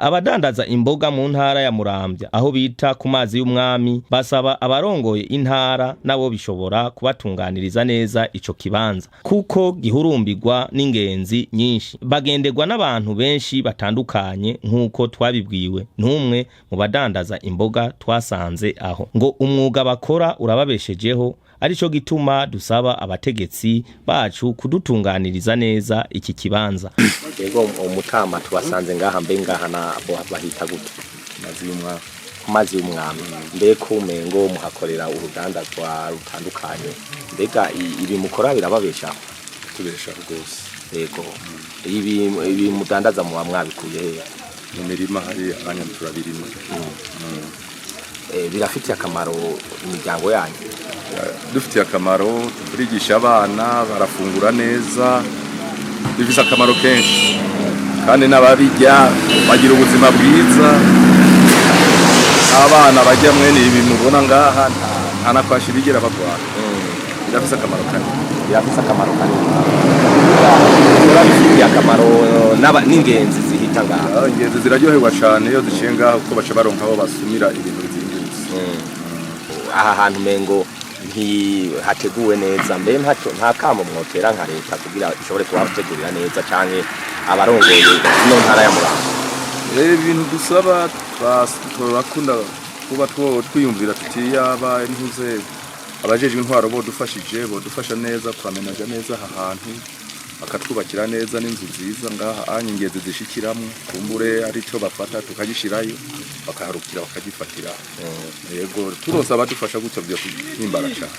Abadandaza imboga mu ntara ya Muramvya, aho bita ku mazi y'umwami, basaba abarongoye intara nabo bishobora kubatunganiriza neza ico kibanza, kuko gihurumbirwa n'ingenzi nyinshi, bagenderwa n'abantu benshi batandukanye, nk'uko twabibwiwe n'umwe mu badandaza imboga twasanze aho. Ngo umwuga bakora urababeshejeho, arico gituma dusaba abategetsi bacu kudutunganiriza neza iki kibanza. Yego, umutama tubasanze ngaha. Mbe ngaha na bo bahita gute? Mazi y'umwami. Ku mazi y'umwami. Mbe ko umengo muhakorera urudandazwa rutandukanye, mbega ibi mukora birababeshaho? Tubeshaho rwose. Yego, ibi mudandaza muba mwabikuye hehe? Mu mirima hari abanya turabirima. Birafitiye akamaro imiryango yanyu? Dufitiye akamaro, turigisha abana, barafungura neza, bifise akamaro kenshi, kandi n'ababirya bagira ubuzima bwiza. Abana bajya mwene ibi mubona ngaha nta nakwashi bigera bagwara. Birafise akamaro kanini. Birafise akamaro kanini, bifitiye akamaro n'ingenzi zihita ngaha. Ah, ingenzi ziraryoherwa cane iyo ziciye ngaha, kuko baca baronka aho basumira ibintu bizimbutse. Aha hantu mengo ntihateguwe neza. Mbe ntaco nta kamo mwotera nka leta kugira ishobore kuhategurira neza, canke abarongoye ino ntara ya Muramvya? Ibintu dusaba, turakunda kuba twiyumvira tuti yaba ntuze abajejwe intwaro bodufashije, bodufasha neza kwamenaja neza aha hantu, bakatwubakira neza n'inzu nziza ngaha anya ingenzi zishikiramwo, kumbure arico bafata tukagishirayo, bakaharukira bakagifatira. Yego, turonse abadufasha gutyo vyo himbara cane.